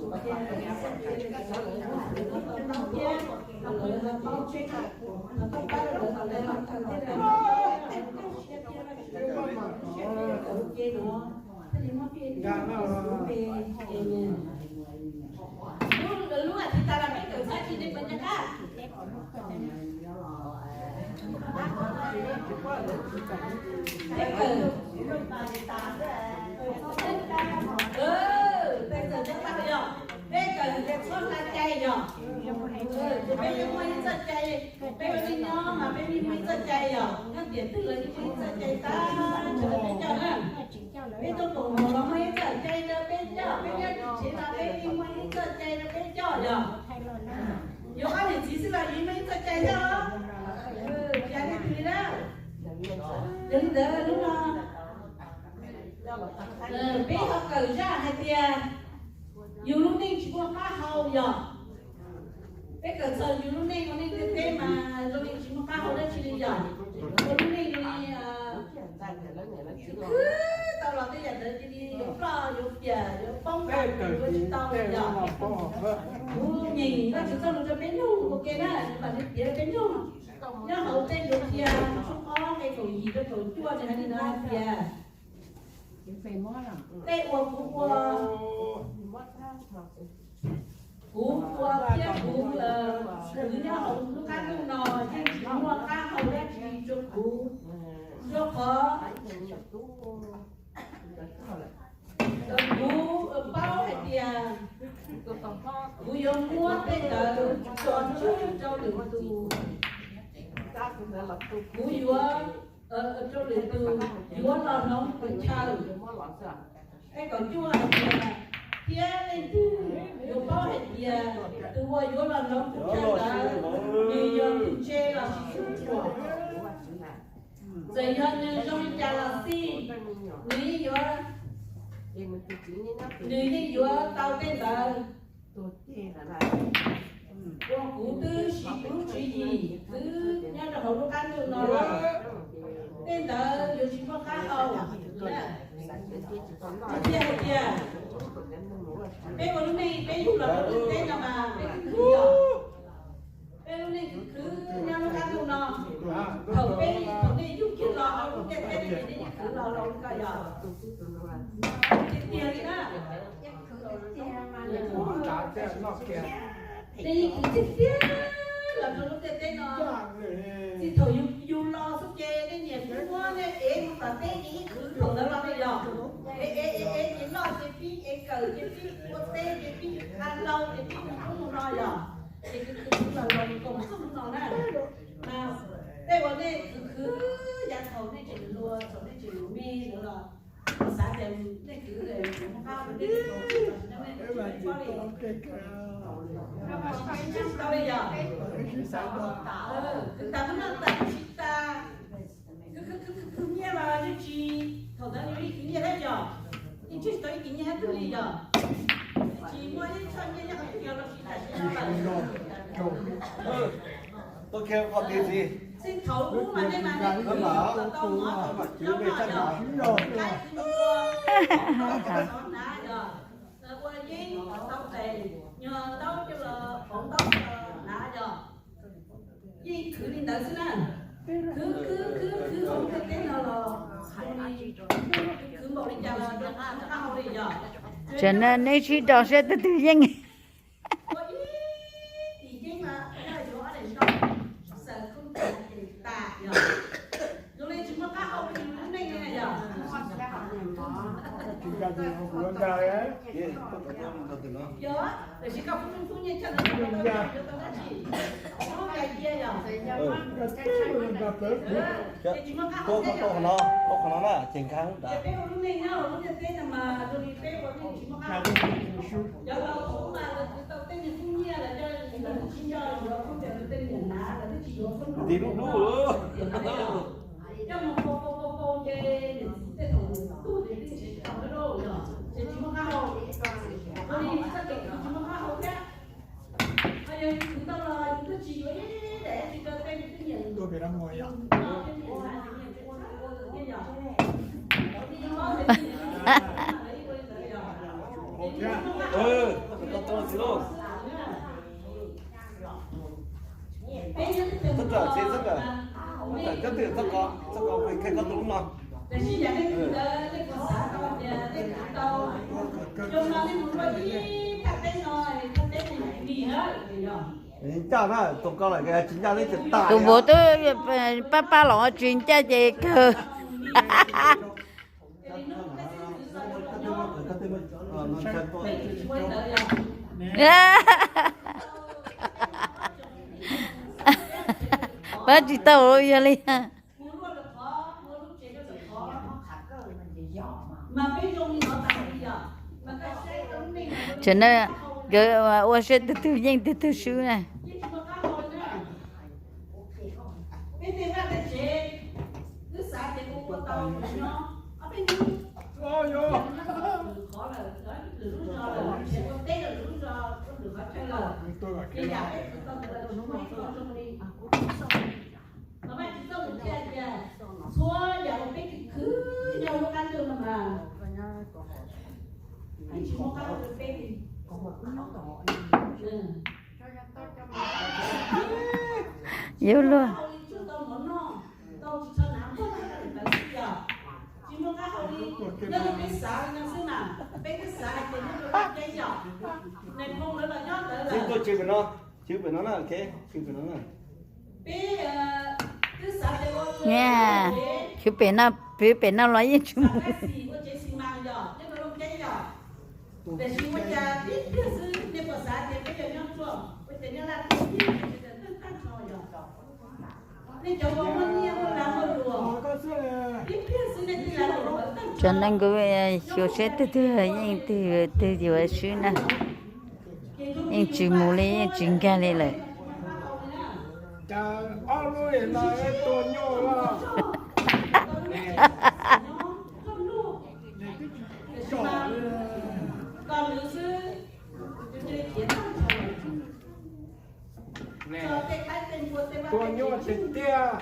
Lub, lub a thiv tas los peb kawm txhob tsis nej puas nco qab? Peb kawm, peb kawm txog tag yog, peb kawm tias txhob hla cai yog. Ces peb yeej muaj ib txoj cai, peb ua neej nyob mas peb yeej muaj ib txoj cai yog, nyob tiam twg los yeej muaj ib txoj cai tag nrho peb coj na. Peb tuaj koom haum los muaj ib txoj cai rau peb coj, peb nyob tim tsev los peb yeej muaj ib txoj cai rau peb coj yog. Yuav ob niam txiv xwb los yeej muaj ib txoj cai thiab os. Cas nej tig li na? Yog li ntawd hnub no peb ho kawm zaj hais tias yus lub neej tsis muaj qab hau yog. Peb kawm txog yus lub neej ua neej ntiaj teb mas zoo li tsis muaj qab hau dab tsi li yog. Ua lub neej zoo li khwv khwv tau los tej yam ntawd cia li yuav ploj yuav piam yuav poob yuav tsis tau yog. Kuv nyeem Vajtswv txoj lus rau peb mloog ua ke na, mam li piav rau peb mloog. Nyob hauv tej Luav Qhia tshooj ob nqe kaum yim rau kaum cuaj nws hais li no hais tias, tej uas kuv ua, kuv ua thiab kuv khwv nyob hauv lub qab ntuj no yeej tsis muaj qab hau dab tsi rau kuv, rau qhov kuv paub hais tias kuv yuav muab tej ntawd tso tseg rau lwm tus, kuv yuav, rau lwm tus yuav los hloov kuv chaw. Nqe kaum cuaj hais tias, thiab leej twg yuav paub hais tias tus uas yuav los hloov kuv chaw ntawd nws yog tus ntse los sis tus ruam, txawm yog nws zoo li cas los xij, nws yeej yuav, nws yeej yuav tau tej ntawd uas kuv twb siv kuv lub tswv yim khwv nyob rau hauv lub qab ntuj no los tej ntawd yuav tsis muaj qab hau. Tiag tiag hais tias peb ua lub neej peb yug los rau lub ntiaj teb no mas peb twb khwv yog, peb lub neej khwv khwv nyob lub qab ntuj no. Thaum peb, thaum nej yug kiag los hauv lub ntiaj teb no ces nej yeej khwv los los li ko yog. Tiag tiag li na. Nej yeej khwv tiag tiag los rau lub ntiaj teb no. Txij thaum yus, yus los xwb ces nej niam muab nej ev mus tom teb ces yeej khwv thaum ntawd los nej yog. Ev ev ev ev ces noj ces pib, ev kawm ces pib, ua teb ces pib, hla laug ces pib mus ub mus no yog. Ces khwv khwv los los koom txog hnub no na. Mas tej uas nej khwv khwv yav thaum nej tseem hluas, thaum nej tseem me ntawd los xav tias nej khwv muaj qab, nej tsis tau li, tsis tau li yog. Khwv tas hnub no tas tsis tas. Khwv khwv khwv nyiaj los yeej tsis, thaum ntawd yeej khwv nyiaj thiab yog, yeej tsis tau ib kis nyiaj thiab twg li yog. Tsis muaj ib txoj nyiaj nyob qhov twg los sis tam sim no lawm. Txij thaum ub mas nej mas nej khwv tau mov tau noj yog, qaib khwv ua, tau hnav yog, ua yeeb tau tes, nyuag ntaub coj los pauv ntaub hnav yog. Yeej khwv li ntawd xwb na. Khwv khwv khwv khwv hauv ntiaj teb no los khwv npaum li cas los rau qab hau li yog. Tseem no neb sib nrog saib tus twg yeej. Ua ib tim yeeb mas yuav ob daim ntaub xaws koob tas ces tas yog. Zoo li tsis muaj qab hau li yus lub neej li na yog. Yog, tiam sis koj pub nyiaj koj yuav tau dab tsi? Muab nqa cia yog. Ces tsis muaj qab hau thiab yog. Ces peb ua lub neej nyob hauv lub ntiaj teb no mas zoo li peb ua neej tsis muaj qab hau. Cov laus ub mas lawv khwv tau tej niag koob nyiaj los coj tsis nco yuav koob nyiaj, tej niag hnav los twb tsis yuav koob nyiaj. Coj mus pau pau pau pau ces niam txiv tej thaum ntuj ces twb tsis tau lawm yog, ces tsis muaj qab hau. Ua li txoj kev khwv tsis muaj qab hau thiab. Ho yog yus khwv tau los yus twb tsis yuav ib daim tsis rau tej, yus twb nyiam, nyiam hnav ces nyiam ua thiab yog. Ces yus paub tias nyiam ua li ntawd yog. Ces tsis muaj qab hau. Tus npawg twb pab pab los tsis ncaj ces kawg. Pab tsis tau yog li. Tseem na, nkawd ua siab tus twg yeej tus twg swb na. Txhua yam uas peb khwv khwv nyob lub qab ntuj no mas tsis muaj qab hau rau peb li. Yuav luag. Tsis muaj qab hau li, yog li peb xav li no xwb mas peb twb xav hais tias nyob rau Looj Ceeb yom, nais phoo lawv los nyob ntawd lawm. Khwv pem no, khwv pem no los yeej tsis mus. Cov neeg nkawd xyuas seb twg twg yeej twg twg yuav swb na, yeej tsis mus li, yeej tsis nkag li lawm. Tua nyuaj tiag tiag.